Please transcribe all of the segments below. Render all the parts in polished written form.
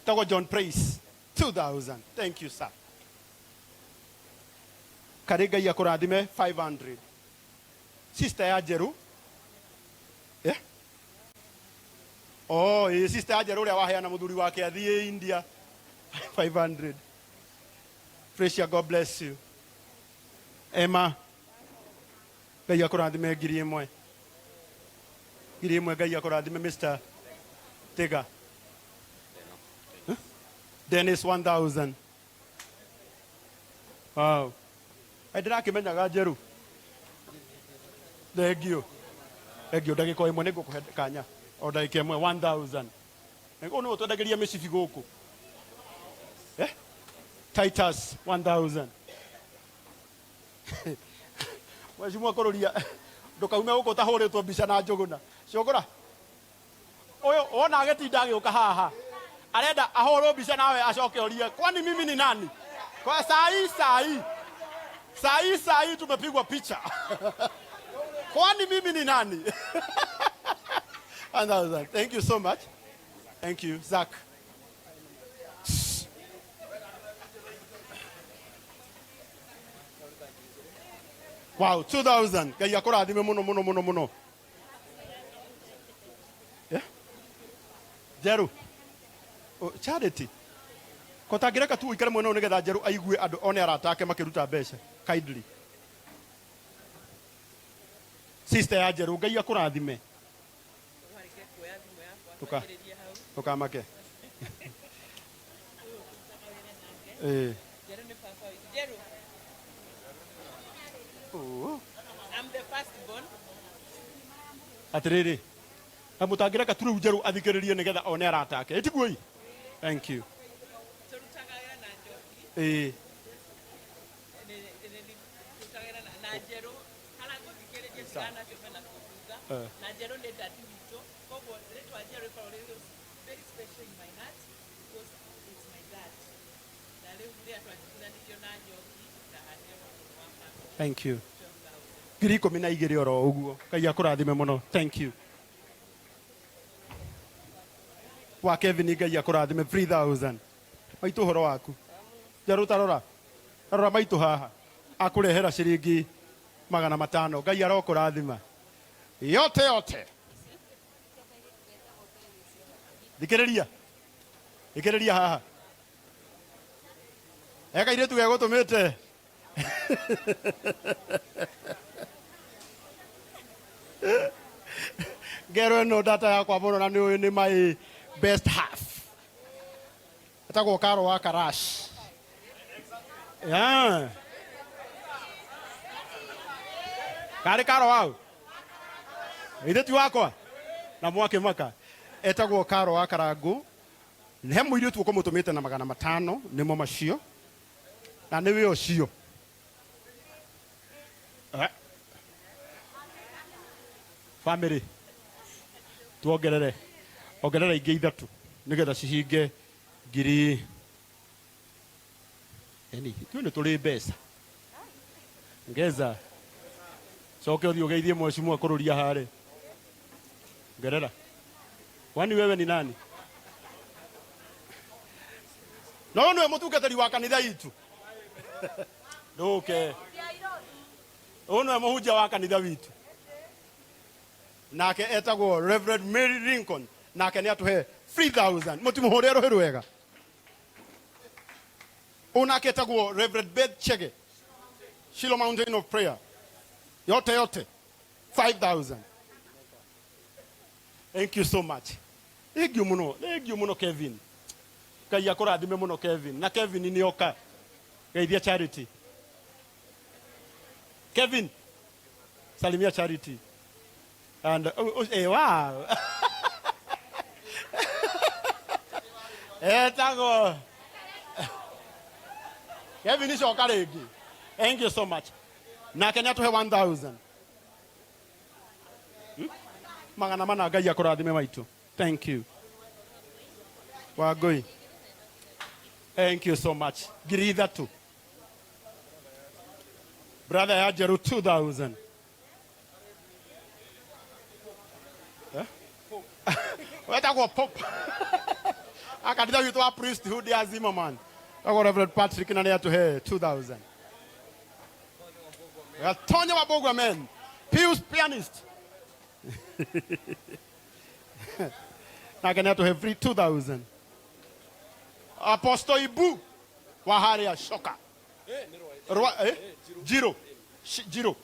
Tagwo John Praise 2000. Thank you sir. Karĩ Ngai akũrathime 500. Sister ya Njerũ. Eh? Oh, ĩ sister ya Njerũ ũrĩa waheana mũthuri wake athiĩ India 500. Fresia, God bless you. Emma, Ngai akũrathime 1000. 1000 Ngai akũrathime Mr. Tiga. Huh? Dennis 1000. Wow. Ĩ ndĩrakĩmenyaga Njerũ. Thengiũ. Thengiũ ndagĩka o ĩmwe nĩ ngũkũhe kanya. O ndagĩka ĩmwe 1000. Ũyũ nĩwe ũtwendagĩria mĩcibi gũkũ. Eh? Titus 1000. Mheshimiwa kũrũria ndũkaume gũkũ ũtahũrĩtwo mbica na Njũgũna. Cũngũra. Ũyũ wona agĩtinda agĩũka haha. Arenda ahũrwo mbica nawe acoke orie kwani mimi ni nani? Kwa sai sai. Sai sai tumepigwa picha. Kwani mimi ni nani? 1000. Thank you so much. Thank you, Zach. Wow, 2000. Ngai akũrathime mũno mũno mũno mũno. Yeah? Njerũ. Oh, Charity. Ko tangĩreka tu ũikare mwena ũyũ nĩgetha Njerũ aigue andũ one arata ake makĩruta mbeca. Kindly. Sister ya Njerũ, Ngai akũrathime. Warĩkia kuoya thimũ yakwa Ndũka- twanjĩrĩrie hau. Ndũkamake. Ũyũ tũrutaga wĩra nake. Ĩĩ. Njerũ nĩ baba witũ. Njerũ, Oh. I'm the first born. Atĩrĩrĩ, na mũtangĩreka tu rĩu Njerũ athikĩrĩrie nĩgetha one arata ake. Ĩtiguo-i? Thank you. Tũrutaga wĩra na Njoki. Ĩĩ. Tũrutaga wĩra na Njerũ. Kana ngũthikĩrĩria ciana nacio mena kũu thutha. Eh. Na Njerũ nĩ dadi witũ. Koguo rĩtwa Njerũ rĩkoragwo rĩrĩ very special in my heart because it's my dad. Na rĩu rĩrĩa twanjitithanirio na Njoki ndahandire mũndũ wa family. Thank you. 12,000. 12,000 oro ũguo. Ngai akũrathime mũno. Thank you. Wa Kevin Ngai akũrathime 3000. Maitũ ũhoro waku. Njerũ tarora. Rora maitũ haha. Akũrehera ciringi 500. Ngai arokũrathima. Yote yote. Thikĩrĩria. Thikĩrĩria haha. He kairĩtu gegũtũmĩte. Ngero ĩno data yakwa mũno na nĩ ũĩ nĩ my best half. Etagwo Karo wa Karash. Yeah. Karĩ Karo wau? Ithe ti wakwa? Na mwakĩmaka. Etagwo Karo wa Karangũ. He mũirĩtu ũkũmũtũmĩte na 500 nĩmo macio. Na nĩwe ũcio. Eh. Family. Tuongerere. Ongerera ingĩ ithatũ nĩgetha cihinge ngiri. Yani, ithuĩ nĩ tũrĩ mbeca. Ngeza. Coke ũthiĩ ũgeithie mheshimiwa kũrũria harĩ. Ngerera. Kwani wewe ni nani? No nĩwe mũtungatĩri wa kanitha itũ. Ndũke. Ũyũ nĩwe mũhunjia wa kanitha witũ. Nake etagwo Reverend Mary Lincoln. Nake nĩ atũhe 3000. Mũtimũhũre rũhĩ rwega. Ũyũ nake etagwo Reverend Beth Chege. Shiloh Mountain of Prayer. Yote yote 5000. Thank you so much. Thank you mũno. Thank you mũno Kevin. Ngai akũrathime mũno Kevin. Na Kevin nĩ oka. Geithia Charity. Kevin. Salimia Charity. And oh, oh, eh, wow. Etagwo Kevin coka rĩngĩ. Thank you so much. Nake nĩ atũhe 1000. 400 Ngai akũrathime maitũ. Thank you. Wangũi. Thank you so much. 3000. Brother ya Njerũ 2000. Eh? Wetagwo Pop. Akanitha witũ wa priesthood ya Zimmerman. Etagwo Reverend Patrick na nĩ atũhe 2000. Gatonye wa Bogu, amen. Pius pianist. Nake nĩ atũhe free 2000. Apostle Ibu wa harĩa Shoka. Rwa, eh? Jiro. Jiro.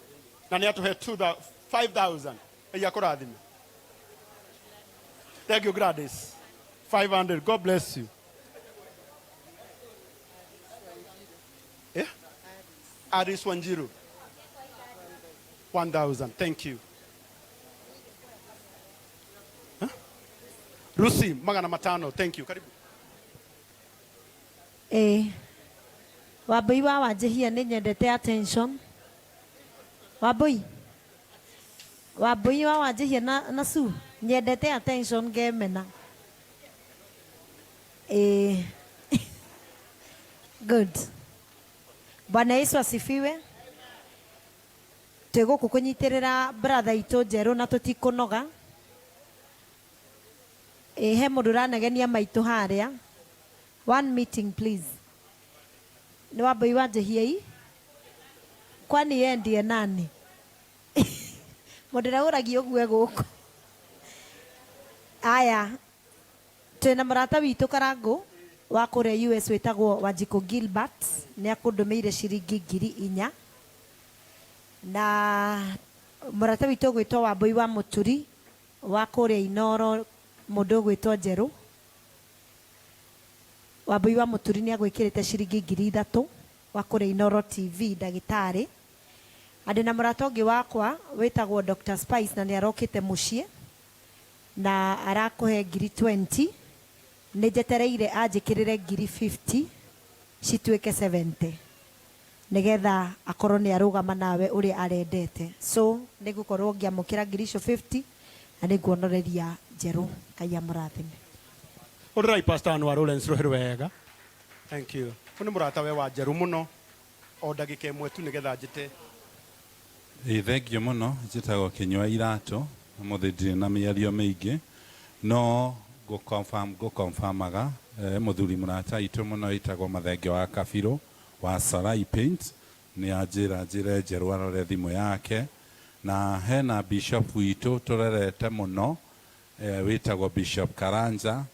Na nĩ atũhe 5000. Ngai akũrathime. Thank you Gladys. 500. God bless you. Eh? Aris Wanjiru. 1000. Thank you. Huh? Rusi 500. Thank you. Karibu. Ĩĩ. Wambũi wa Wanjĩhia nĩ nyendete attention. Wambũi. Wambũi wa Wanjĩhia na, na Sue. Nyendete attention ngemena. Ĩĩ. Good. Bwana Yesu asifiwe. Twĩ gũkũ kũnyitĩrĩra brother itũ njerũ na tũtikũnoga. Ĩĩ he mũndũ ũranegenia maitũ harĩa. One meeting please. Nĩ Wambũi wa Njĩhiei? Kwani yeye ndiye nani? Mũndũ ũrĩa ũragia ũguo e gũkũ. Aya, twĩna mũrata witũ Karangũ wa kũrĩa US wĩtagwo Wanjikũ Gilbert nĩ akũndũmĩire ciringi 4000 na mũrata witũ ũgwĩtwo Wambũi wa Mũturi wa kũrĩa Inoro mũndũ ũgwĩtwo Njerũ. Wambũi wa Mũturi nĩ agwĩkĩrĩte ciringi 3000 wa kũrĩa Inoro TV ndagĩtarĩ. Na ndĩna mũrata ũngĩ wakwa wĩtagwo Doctor Spice na nĩ arokĩte mũciĩ na arakũhe 20,000. Nĩ njetereire anjĩkĩrĩre 50,000 cituĩke 70 nĩgetha akorwo nĩ arũgama nawe ũrĩa arendete. So nĩ ngũkorwo ngĩamũkĩra ngiri icio 50 na nĩ nguonoreria Njerũ. Ngai amũrathime. Hũrĩrai Pastor Anwar Lawrence rũhĩ rwega. Thank you. Ũyũ nĩ mũrata we wa Njerũ mũno. O ndagĩka ĩmwe tu nĩgetha njĩte. Ĩĩ thengio mũno, njĩtagwo Kĩnyua Iratũ, ũmũthĩ ndirĩ na mĩario mĩingĩ, no ngũ confirm ngũ confirm-aga mũthuri mũrata witũ mũno wĩtagwo Mathenge wa Kabirũ wa Sarai Paint, nĩ anjĩra njĩre Njerũ arore thimũ yake, na hena Bishop witũ tũrerete mũno wĩtagwo Bishop Karanja,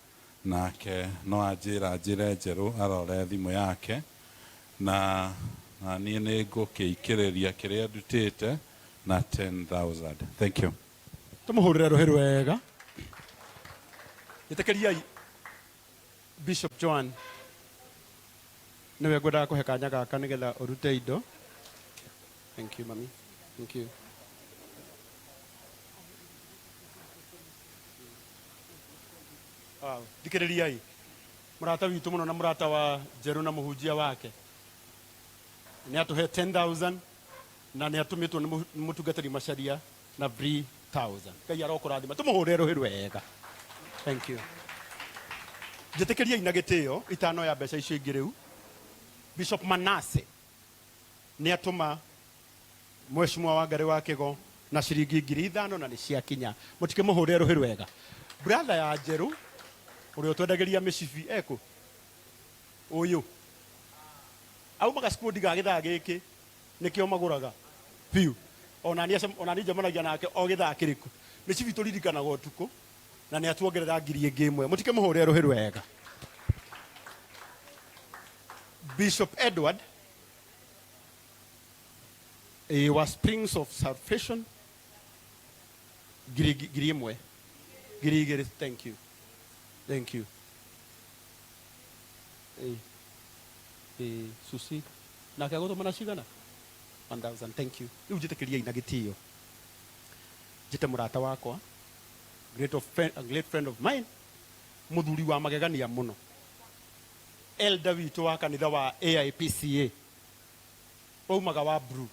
nake no anjĩra njĩre Njerũ arore thimũ yake, na na niĩ nĩ ngũkĩikĩrĩria kĩrĩa ndutĩte na 10,000. Thank you. Tũmũhũrĩre rũhĩ rwega. Ĩtĩkĩriai Bishop Joan nĩwe ngwendaga kũhe kanya gaka nĩgetha ũrute indo. Thank you mami. Thank you. Wow. Thikĩrĩriai mũrata witũ mũno na mũrata wa Njerũ na mũhunjia wake nĩ atũhe 10,000 na nĩ atũmĩtwo nĩ mũtungatĩri Macharia na 3,000. Ngai arokũrathima. Tũmũhũrĩre rũhĩ rwega. Thank you. Njĩtĩkĩriai na gĩtĩo itanoya mbeca icio ingĩ rĩu. Bishop Manasseh nĩ atũma Mheshimiwa Wangarĩ wa Kĩgo na ciringi 5,000 na nĩ ciakinya. Mũtikĩmũhũrĩre rũhĩ rwega. Brother ya Njerũ ũrĩa ũtwendagĩria mĩcibi ekũ? Ũyũ. Aumaga squad ga gĩthaa gĩkĩ nĩkĩo magũraga biũ. Ona niĩ njemanagia nake o gĩthaa kĩrĩkũ. Mĩcibi tũririkanaga ũtukũ na nĩ atuongerera 1,000. Mũtikĩmũhũrĩre rũhĩ rwega. Bishop Edward wa Springs of Salvation 1,000. 2,000. Thank you. Thank you. Susi nake agũtũma na cigana? 1000. Thank you. Rĩu njĩtĩkĩriai na gĩtĩo njĩte mũrata wakwa, great of friend, a great friend of mine, mũthuri wa magegania mũno, elder witũ wa kanitha wa AIPCA waumaga wa blue.